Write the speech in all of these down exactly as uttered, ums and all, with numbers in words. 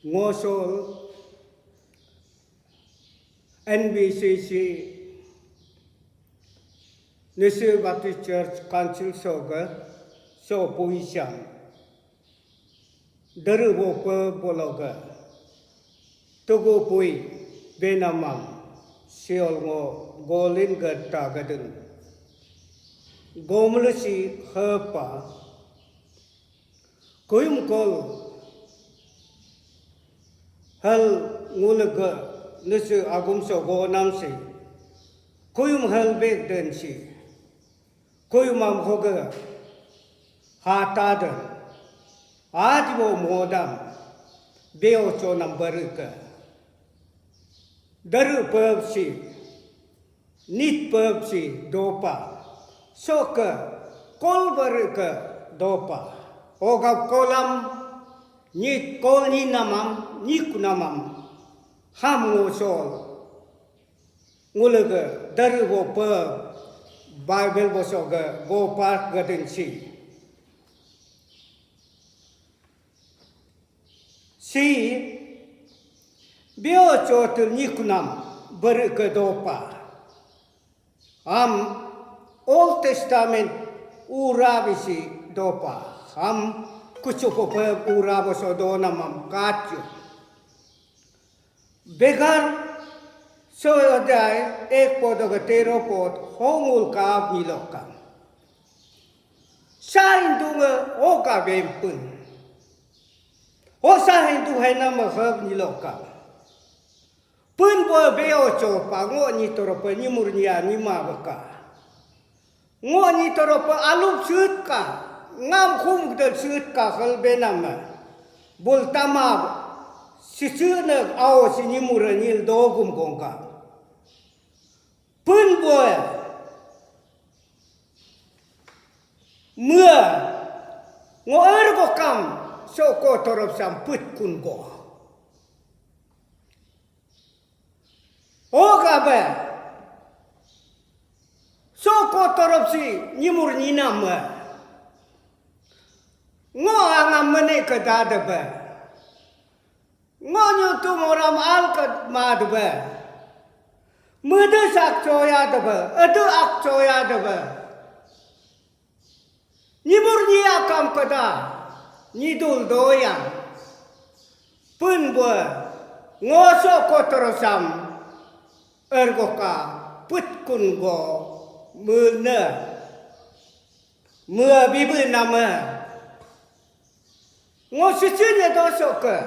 Ngosol N B C C, Nyishi Baptist Church Council soga so puisiam. Daru bo pe bologa tugu pui benamam siol ngo golin ga tagadun. Gomlusi hepa kuyum kol hal ngulaga nusu agum so gonam si kuyum hal bek den si. Kuyumam hoga hatadan adibo modam beo chonam barika daru pabsi nit pabsi dopa soka kol barika dopa ogap kolam nit kol ni namam ni kunamam ham ngosol. Ngulaga daru bo pe Bible boso ga go park ga din si. Si bio chotul nikunam baru ke dopa. Am Old Testament ura bisi dopa. Am kuchupo pe ura boso donamam katyo. Begar so adhyay ek pod hoga tero pod ho ngul kaab nilokam. Sa Hindu nge ho ka bempun. Ho sa Hindu hai nama hab nilokam. Pun bo beo cho pa ngo ni toro pe nimur nia nima beka. Ngo ni toro pe alup sut ka, ngam khum gdel sut ka hal benam. Bul tama sisune ao sinimura nil dogum gongka. Pun boy. Mua. Ngo er go kam so ko torop sam put kun go. Oga be. So ko torop si nimur ninam be. Ngo angam mene ke dada be. Ngo nyu tu moram al ke mad be. Mede sak choya de be. Ede ak choya de be. Nyimur nyi akam kada nyidul doyang. Pun bua ngoso kotorosam ergoka putkun go mene. Mea bibe nama. Ngo sisinya doso ke.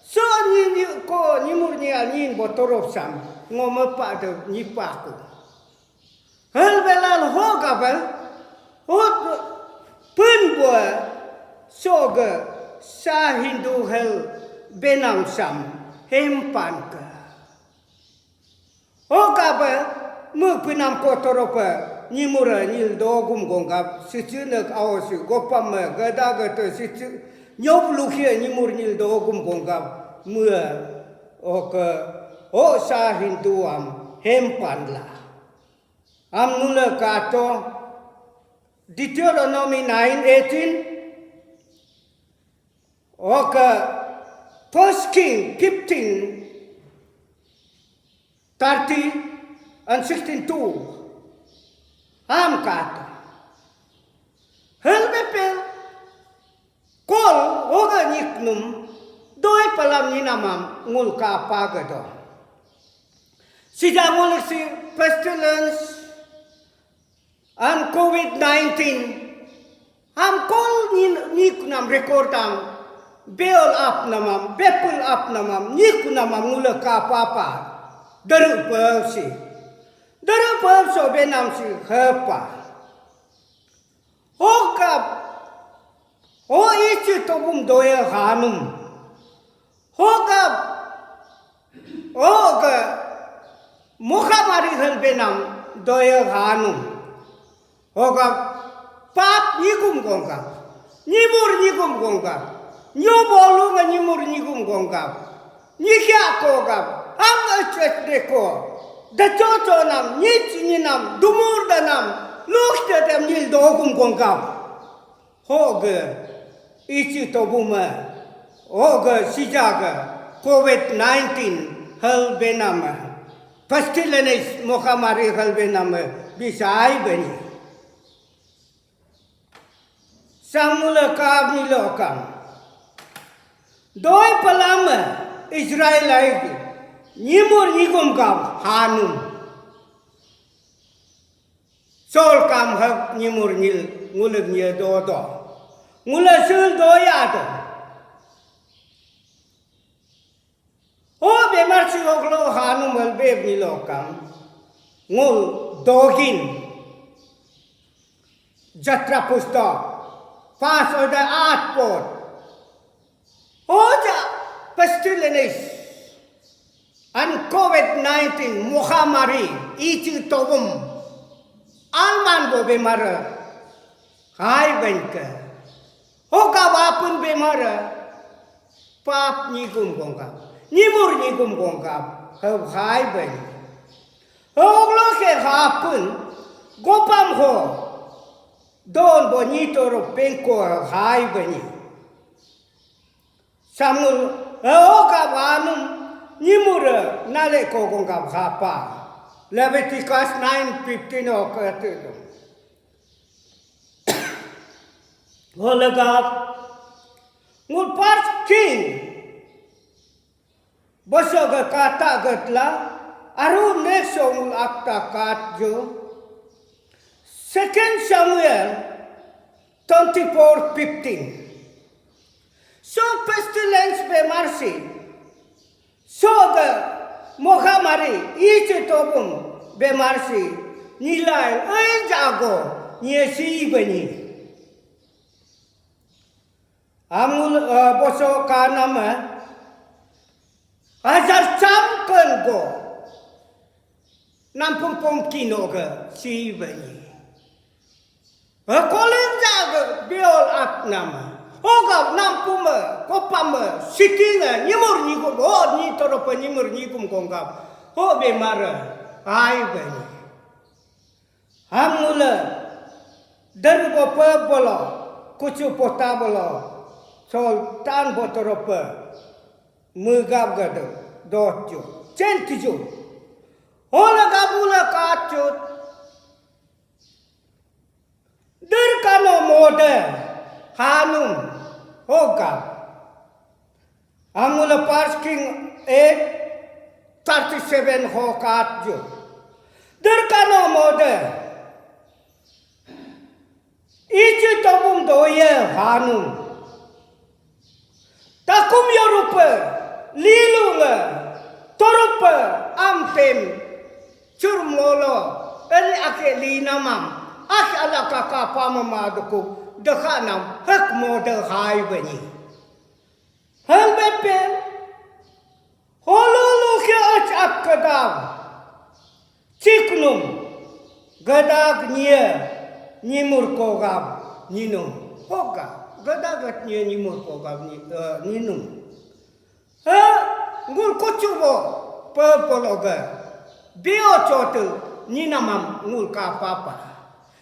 So nyi, nyi ko nyimur nyi anyin botorosam ngo mepa de nyipaku. Hal belal ho gabal, ho pun bua soga sa Hindu hal benam sam hempan ka. Ho gabal mu pinam kotoro pa nyimura nyil dogum gonggap, sichinek aosi gopam gada gata sichi nyop lukhia nyimur nyil dogum gonggap, mua oka o sa Hindu am hempan la. Am nula kato Deuteronomy nine eighteen, oka First King fifteen thirty and sixteen two. Am kato. Helme pel Kol oga nyiknum doi palam ninamam ngul kapa gado. Sija ngul si pestilence and covid nineteen am kol nin nyiknam record am beol ap namam bepul ap namam nyiknamam ngul kapa pa daru pevsi daru pevso benam si hepa. Hogap, ho ichi tobum doya hanum. Hogap, hoga, mukamari hal benam doya hanum. Hogap, pap nigum gongkap, nyimur nigum gongkap, nyobolunga nyimur nigum gongkap. Nyikia ko gap, ang ecek deko. Dacoco nam, nyic nyinam, dumur danam, luk dadam nyil dogum gongkap. Hoge, ichi tobuma. Oga sijaga covid nineteen hal benama, pestilence mohamari hal benama bisai bani. Samula kab ni lokam. Doi palama Israel ai nyimur nyigum gam hanum. Sol kam hak nyimur nyil ngulak nye dodo. Ngula sul doya do. O bemar si oklo hanu malbeb ni lokam. Ngul dogin. Jatra pustok. Pas oda at pot. Oja pestilence and covid nineteen mohamari ichi tobum alman bo bemar hai benke. Hoka wapun bemar pap nyigum gongkap, nyimur nyigum gongkap, hai ben. Hoglo ke hapun gopam ho don bo nyitoro pengko hai beni. Samul, eh, oka banum nyimur nale kogong ka hapa. Leviticus nine fifteen o katu. Holega ngul first king. Boso ga kata gatla aru next ngul akta kat jo. Second Samuel twenty-four fifteen. So pestilence bemar si, so ga mohamari ichi tobum bemar si, nilai ai jago nyesi bani. Amul, eh, boso kanam, eh, hajar cham ken go nampum pom kino ga si bani. Eh, kolin ja ga biol ap nama. Hoga nampum, eh, kopam, eh, siting, eh, nyimur nyigum, ho ni toropa nyimur nyigum konggap. Ho bemar, eh, ai bani. Ham ngula, dar bo pe bolo, kuchu pota bolo, sol tan bo torope, megab gadu, dot ju, chen tiju. Hola gabula kachut, dar kano mode, hanum, hoga. Amula First King eight thirty-seven ho kat ju. Derkano mode. Ichi tobum doye hanum. Takum yorupe, lilunge, torupe, amtem, churmolo, eli ake linamam, ake ala kaka pamama duku, dekhanam, hek mode hai bani. Hal bepel, holulu ke ach ak kedam, ciknum, gadag nie, nyimur kogam, nyinum, hoga, gadag nie nyimur kogam, nyi-, eh, nyinum. Ha, ngul kuchubo, pe pologa, bio chotel, nyinamam, ngul ka papa.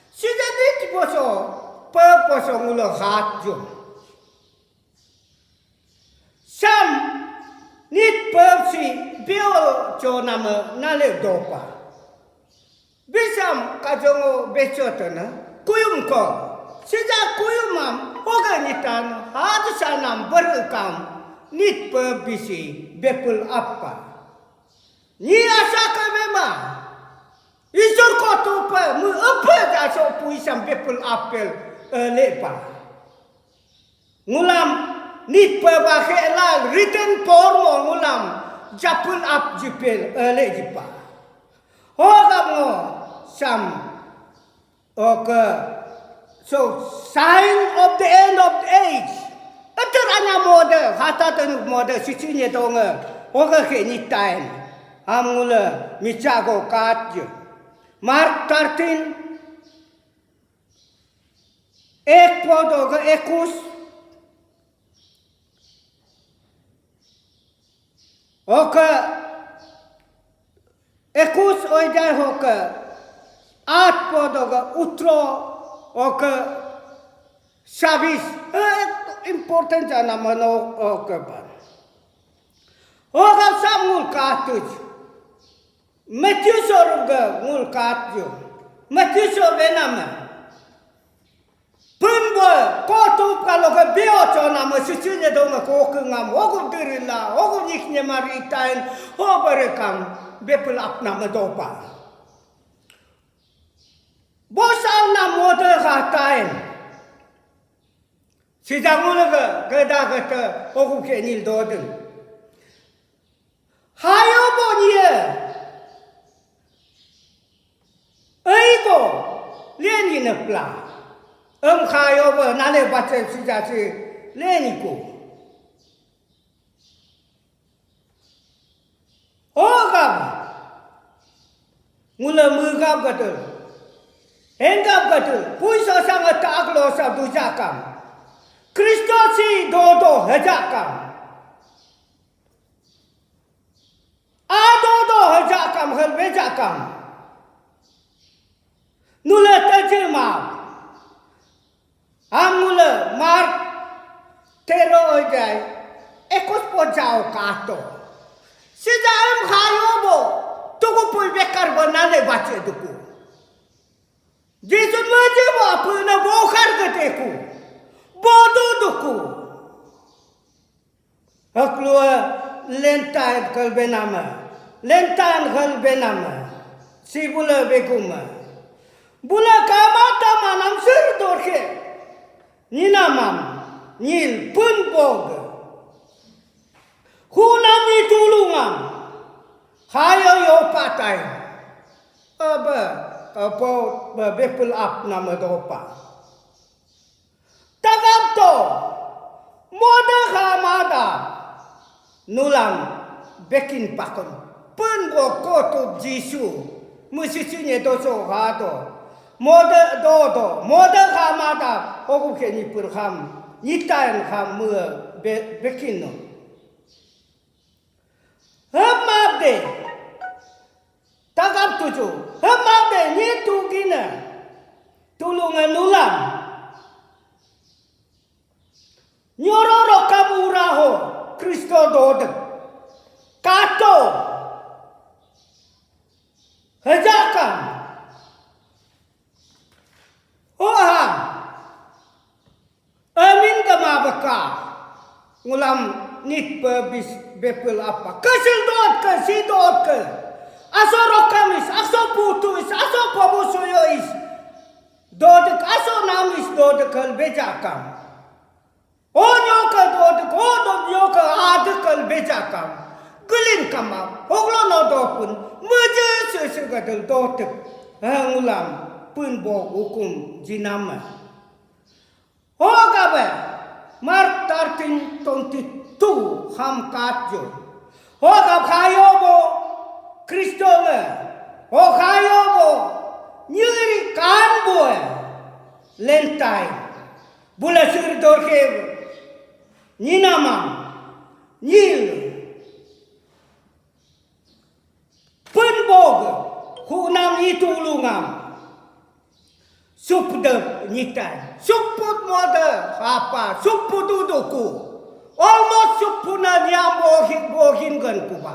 Sida dit boso, pe poso ngulo hat jum. Sam nit pep si bio cho nama nale dopa. Bisam kajongo becho tana kuyum ko. Sija kuyumam hoga nitan hadu sanam berkam nit pep bisi bepul apa. Ni asa ke mema. Isur ko tupa mu apa jaso puisam bepul apel, eh, lepa. Ngulam nit pe ba khe la written form o ngulam japul ap jipel ele jipa. Hogam ngo sam oke, so sign of the end of the age. Atur anya mode hata tenuk mode sisi nye tonge hoga khe nitain. Ham ngule micha go kat je. Mark thirteen ek pod oga ekus. Oka ekus oidai hoka at pod oga utro oka sabis. Eh, important jana mano oke ban. Hoga sam ngul katuj. Matthew sorum ga ngul katuj. Matthew so benama. Pun bo kotup kalo ga beo chona ma susunya dong ko ke ngam ogu dirila ogu nyik nya maritain ho berekam bepul apna ma dopa. Bosal na mode hatain. Sijangul ga gada gata ogu ke nil dodin. Hayo bo nie. Eigo leni nepla. Em hayo bo nale bache sija si leni ku. Ogam. Ngula mugam gatul. Engam gatul. Pui sosang atak lo sa dujakam. Kristo si dodo hajakam. Adodo hajakam hal bejakam. Nula tajima. Amula mar tero ojai. Ekos pojao kato. Sija em hayo bo. Tugu pui bekar bo nale bache duku. Jisun maje bo apuna bohar geteku. Bodo duku. Haklua lentan kalbenama, lentan kalbenama, sibula beguma. Bula kamata manam sir dorke, ninamam, nil pun bog. Hunam ni tulungam, hayo yo patai. Aba, aba, bepul ap nama dopa. Tagap to, moda hamada, nulang bekin pakon, pun bo kotu Jisu, musisi nye doso hado, moda dodo, moda hamada, ogu ke ni pun ham, ni tayan ham mu be, bekin no. Hemap de, tagap tuju, hemap de, ni tugina, tulungan nulang. Nyororo kamu uraho Kristo dodek. Kato. Hejakan. Oha. Amin kama beka. Ngulam nit pe bis bepel apa. Kesil dot ke, si dot ke. Aso rokamis, aso putuis, aso pamusuyois. Dodek aso namis dodek hal bejakam. Onyoka dodek, odonyoka adekal bejakam. Gelin kama, hoglo no dopun, meje sesegadel dotek. Hangulam, pun bo hukum jinama. Hogabe, Mark thirteen twenty-two ham katjo. Hogab hayo bo, Kristo me. Ho hayo bo, nyiri kan bo, lentai. Bula sir dorke nyinamam nyil pun bog hunam itu ulungam supdep nyitan suput mode apa suput uduku almost supuna nyam bohin bohin gan kuba.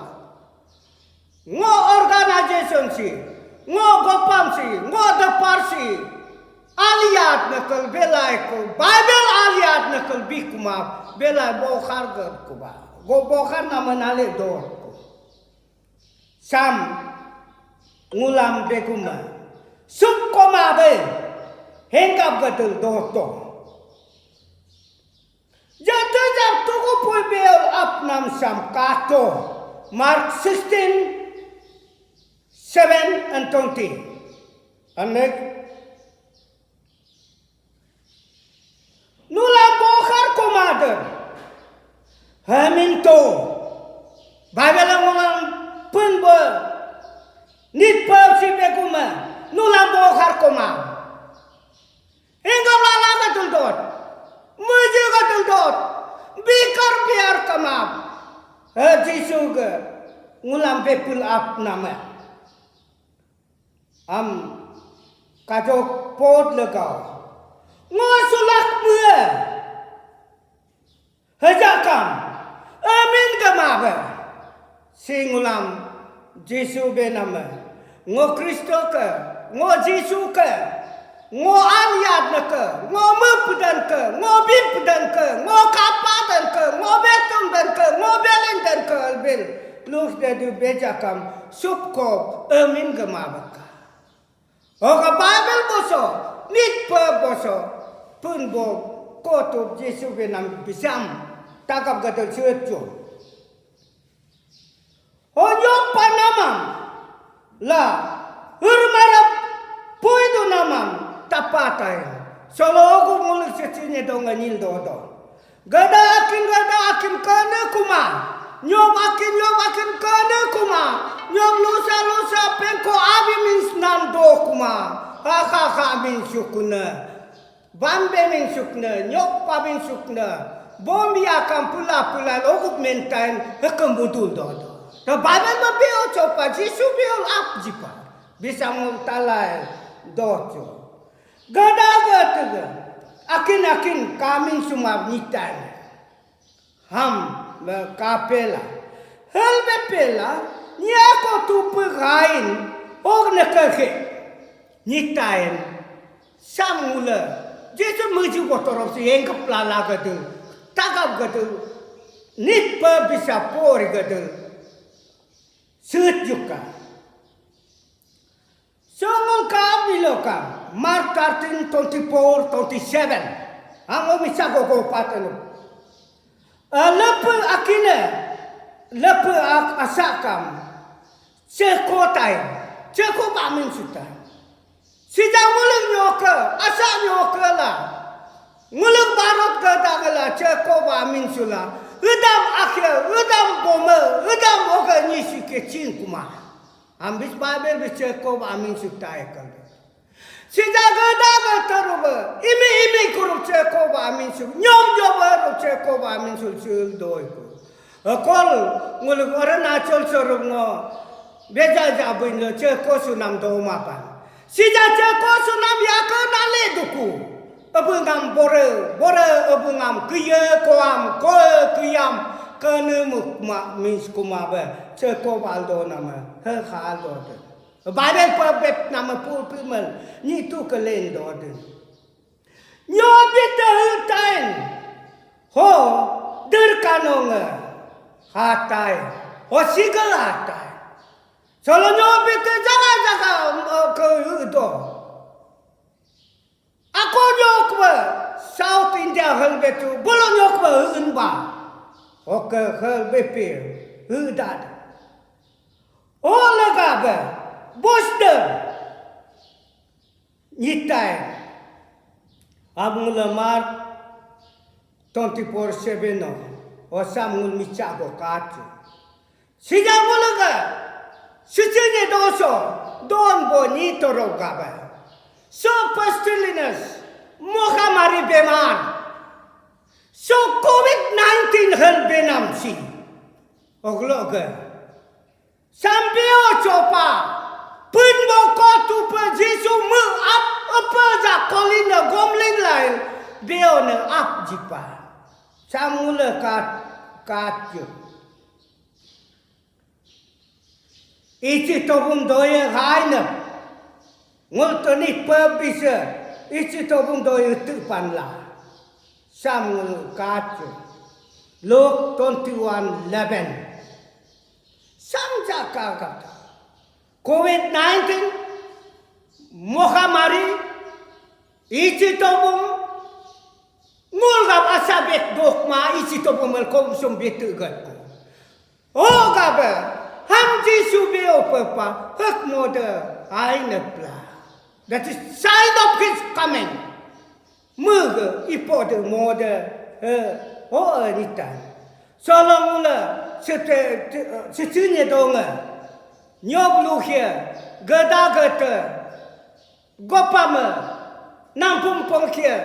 Ngo organization si, ngo gopam si, ngo depar si, aliat nakal belai ko, Bible aliat nakal bikuma, belai bohar ger kuba. Go bohar nama nale dor ko. Sam ngulam beguma. Suk koma be, hengkap gadel doto. Jatuh jatuh ko pui bel apnam sam kato. Mark sixteen, seven and twenty. Anek. Nulam bohar komader. Haminto. Bible ngulam pun bo. Nit pun si beguma. Nulam bohar koma. Hingga lala ka tuldot. Muji ka tuldot. Bikar biar kamap. Eh, Jisu ke ngulam bepul ap nama. Am kajok pot legau. Ngo sulak mue. Hajakam, amin kamabe. Singulam, Jisu bename. Ngo Kristo ke, ngo Jisu ke, ngo anyat neke, ngo mepedan ke, ngo bipedan ke, ngo kapadan ke, ngo betung dan ke, ngo belin dan ke, albin. Lus dedu bejakam, supkop, amin kamabe ka. Oka Bible boso, nit pe boso, pun bo, kotup Jisu benam bisam, takap gadal suet jo. Onyok panamam, la, hurmarap, puidu namam, tapatai. Solo ogu mulik secinya dong anil dodo. Gada akin, gada akin kene kuma. Nyom akin, nyom akin kene kuma. Nyom lusa, lusa pengko abi min snan do kuma. Ha, ha, ha, min sukne. Bambe min sukne, nyok pa min sukne. Bombi akam pula, pula logup mentain, hekem budul do do. Ta Bible ma beo chopa, Jisu beo ap jipa. Bisa mul talai do cho. Gada gada, akin akin kamin sumab nitan. Ham, me kapela. Hel bepela, nyako tupe gain, og ne kake. Nitan, sam ngule. Jisu meju botorop si engkep lala gadu, tagap gadu, nit pe bisa por gadu. Sut juga. Songol ka bilo ka, Mark thirteen, twenty-four, twenty-seven. Ang omi sa gogo patenu. Lepe akine, lepe ak asakam. Ceko tai, ceko bamin sutai. Sida ngulung nyoke, asa nyoke la. Ngulung barot ke dagela, ceko bamin sula. Udam akhir, udam bome, udam oga nyisi ke cing kuma. Ambis Bible bi ceko ba amin sutai kal. Sida gada ga taru ba, imi imi kurup ceko ba amin su, nyom nyom ba rup ceko ba amin sul sul doi ku. Akol nguluk Arunachal sorup ngo, beja ja buin lo ceko sunam do mapan. Sida ceko sunam ya ke nale duku. Abungam bore, bore abungam keye koam, koe keyam, kene mukma, means kuma be, ceko baldo nama, he haldo de. Bible pa bet nama pulpit mel, ni tu kelen do de. Nyo bit hutain, ho, der kanong, hatai, ho sigal hatai. Solo nyo bit jaga jaga, eh, ke do. Ako nyokwe South India hel betu, bolo nyokwe heen ba. Oke hel bepir, hee dad. O lega be, bosder. Nyitai. Abung lemar twenty-four seven no. O sam ngul micha go katu. Sida muluga, sicini doso, don bo ni toro gaba. So pestilence, mohamari bemar. So covid nineteen hel benam si. Ogloga. Sambio chopa, pun bo kotu pe Jisu me ap apa ja kolin na gomlin lain, beo ne ap jipa. Samula kat, kat yo. Ichi tobum doye haine. Ngul toni pebisa ichi tobum doye tepan la. Sam ngul kacu. Luke twenty-one eleven. Sam jaka kata. Covid nineteen, mohamari, ichi tobum, ngul gap asa bet dok ma, ichi tobum el kom sum bet gat ko. O gabe, ham Jisu beo pepa, hek mode, aine pla. That is sign of his coming. Mege ipo de mode, eh, o, eh, nitan. Solong le, sete, sete, sete nye donge. Nyob luhie, geda gete. Gopame, nampung pongkie,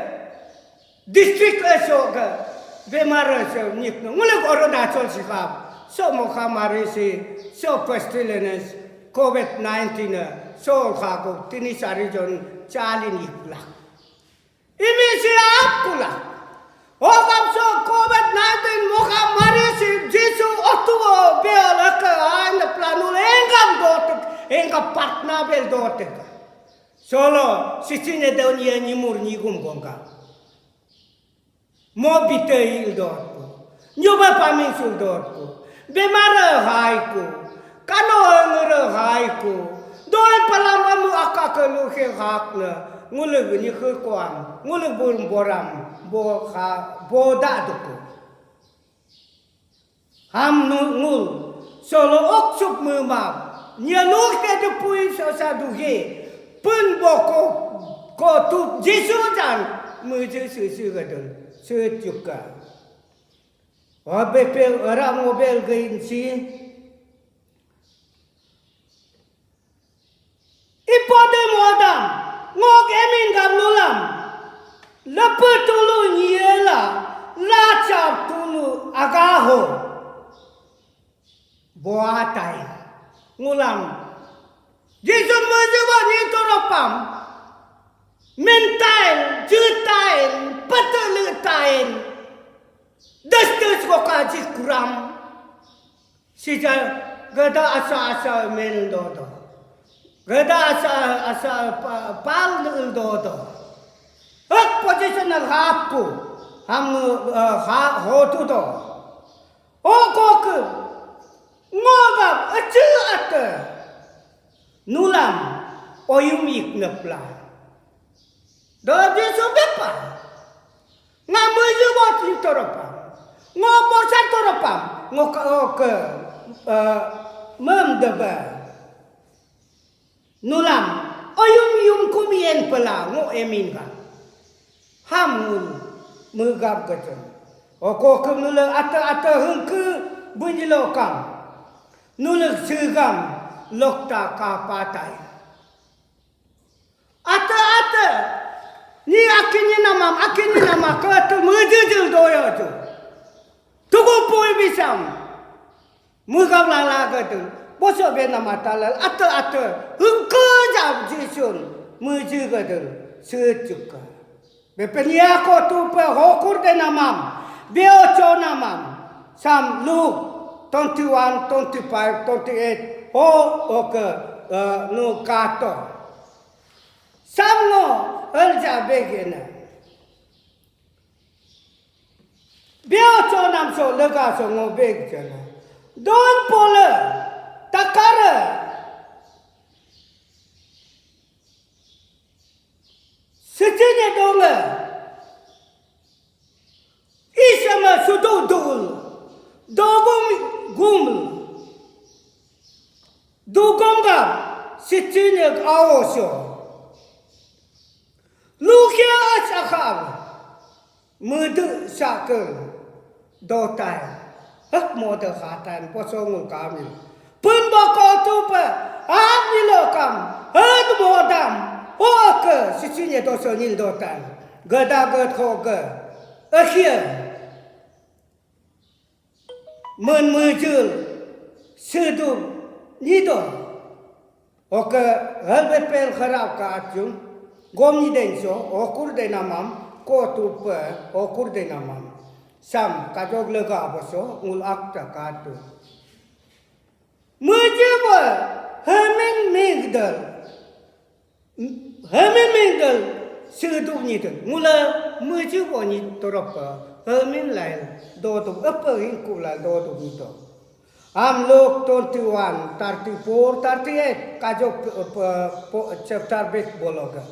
district eso ke, bemar eso nyik no, ngulek Arunachal sikap, so mohamari si, so pestilence, covid nineteen, so kago, tini sari jon, chalin ikulak. Imi si apulak. Hogam so covid nineteen mohamari si Jisu otuo bel ke ain planul engam dotik, engam partna bel dotik. Solo sisine daun ye nyimur nyigum gongga. Mo bite il dotku. Nyoba pamin sul dotku. Bemara haiku. Kano ngere haiku. Doi palam amu aka ke luhe hakne. Ngulug nyikhe kuam. Ngulug bur boram. Bo ha, bo da duku. Ham nu ngul. Solo oksup memap. Nya nuk te depui sosa duhe. Pun boko ko tup Jisu jan. Meje susu gadun. Sejuka. Wabepel ram ngobel gain si. Ipode modam, ngok emin gam nulam. Lepe tulu nyela, lacap tulu agaho. Boatai, ngulam. Jisun mejiwa ni toropam. Mentain, jutain, peteletain. Destes kokaji kuram. Sija gada asa asa men dodo. Gada asa asa pa- pal nul dodo. Hak position nang hapku. Ham uh, ha hotu do. Oko ke ngogap acu ate. Nulam oyum ik nepla. Do Jisu bepa. Nga meju bot in toropam. Ngo borsan toropam. Ngo ke, ke uh, mem debe. Nulam oyum yum kumien pela ngo emin ka. Ham ngun megap gajun. Oko ke nule ate ate hengke bunyi lokam. Nule segam lokta kapatai. Ate ate. Ni akin ni namam akin ni nama ke ate mejejel doyo tu. Tugu pui bisam. Mugam lala gadun, boso be nama talal ate ate, hengke jam Jisun, meji gadun, sejuka. Bepenia ko tu pe hokur de namam, beocho namam, sam Luke twenty-one, twenty-five, twenty-eight, ho oke uh, nu kato. Sam ngo elja begena. Beo chonam so lega so ngo beg jana. Don pole takare. Sechene donge. Isama sudo dul. Dogum gum. Dugum ga sechene ao so. Lukia achakam. Mede sakal dotai. Hak mode hatan posongul kami. Pun boko tupe. Hak nilo kam. Hak modam. Oke sisinya doso nil dotan. Geda ged hoge. Akhir. Men mejel sedu nyido. Oke, helbet pel kharap ka achung. Gom nyi den so, okur den amam, ko tu pe, okur den amam. Sam, kajok lega boso, ngul akta katu. Mejel bo, hemin migdal. Hemi minggal sedu nyi tu ngula meju bo nyi torop hemin lain dodu apa hingku la dodu nyi to. Am Luke twenty-one, thirty-four, thirty-eight kajok chapter bek bologa.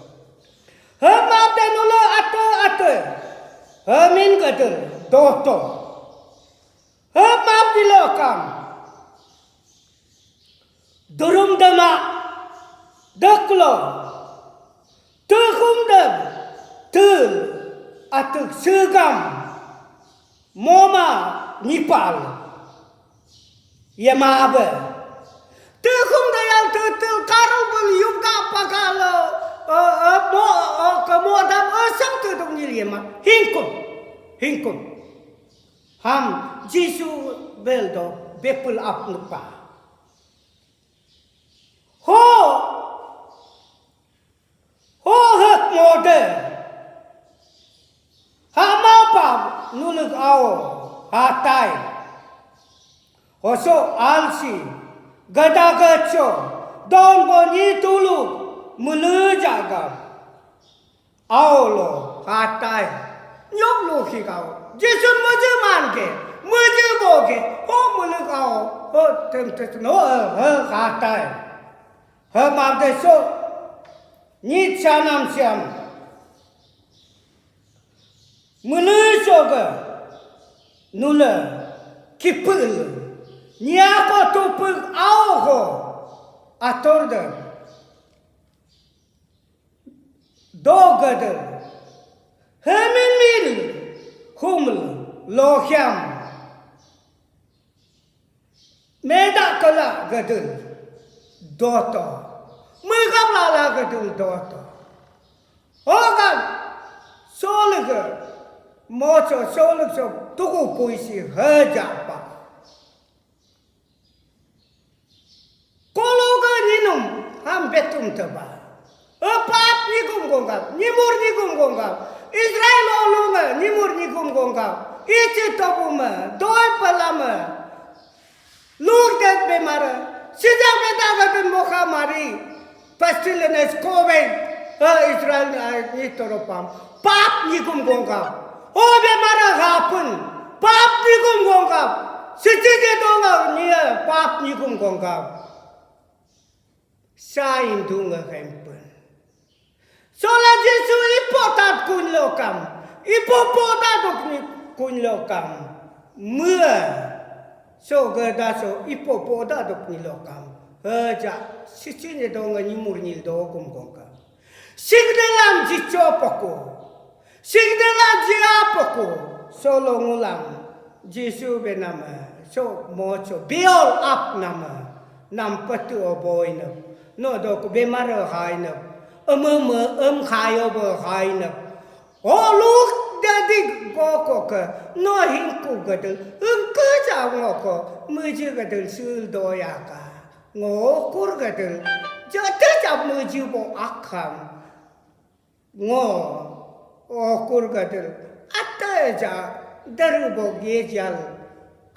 Hem abde nula ate ate hemin gadel doto. Hem abdi lokam. Durum dema deklo, tehum dem tel atuk segam moma nipal yemabe. Tehum dayal tetel karul bel yuga pakalo, eh, eh, mo, eh, kemodam esam tedung nyil yema. Hingkum, hingkum. Ham Jisu bel do bepul ap nupa. Ho, ho hek mode. Hama pa Ao hatai. Hoso alsi gada gacho don bo ni tulu mulu jaga. Ao lo hatai. Nyok lo khi kao. Jisun muju man ke, muju bo ke, ho mulu kao, ho tem tem no, ha hatai. Ha mam de so. Ni chanam siam. Mulu soga nula kipul. Nyako tupul ao ho ator de. Doga de. Hemin mil humul lohiam. Meda kala gadul doto. Megap lala gadul doto. Hogan solig mocho solig so tugu puisi hejapa. Kologa ninum ham betum teba. Pap nigum gonggap, nyimur nigum gonggap. Israel olunga nyimur nigum gonggap. Ichi tobuma, doi palama. Luk det bemara. Sida beta gaben mohamari. Pestilence, covid. Ha, Israel ni toropam. Pap nigum gonggap. O bemara hapun. Pap nigum gonggap. Siti je donga niya pap nigum gonggap. Sa indunga hempun. Sola Jisu ipo tat kun lokam, ipo po tat duk ni kun lokam. Mua so gada so ipo po tat duk ni lokam. Heja sisi ni donga nyimur nyil do kum gongkam. Sigdalam jicho poko. Sigdela jia poko solo ngulam Jisu be nama so mocho biol ap nama nam patu oboinap no dok bemar hainap ememe em khayo bo hainap oluk dadi goko ke no hingku gadel engke jangoko muji gadel sul doyaka ngokur gadel jate jab muji bo akham. Ngo okur gadil ate ja daru bo gejal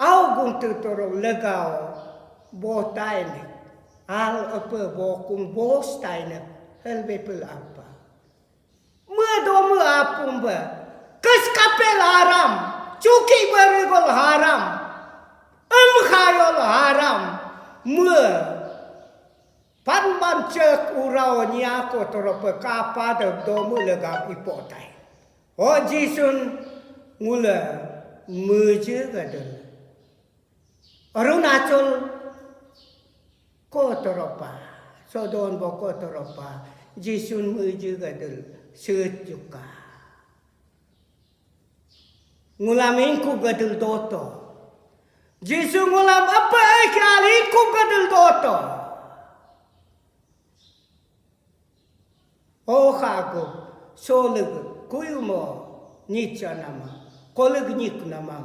au gung tu toro legao bo taine al apa bo kum bos taine helbe pel apa. Mua do mua apum ba kes kapel haram cuki barigol haram em khayol haram mua. Pan ban cek urau nyako torope kapa de domu legap ipotai. O Jisun ngule meje gadel. Arunachal ko toropa. Sodon bo ko toropa. Jisun meje gadel. Sejuka. Ngulam ingku gadil doto. Jisu ngulam apa ai kial ingku gadil doto. Oh aku solig kuyu mo nyicha nama kolig nyik nama.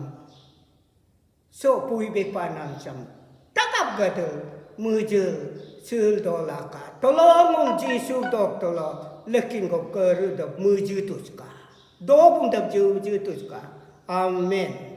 So pui bepa nang sam takap gadel mujil sul dolaka tolong Jisu dok tolo lekin go keru dok muju tuska dobung dok ju ju tuska. Amen.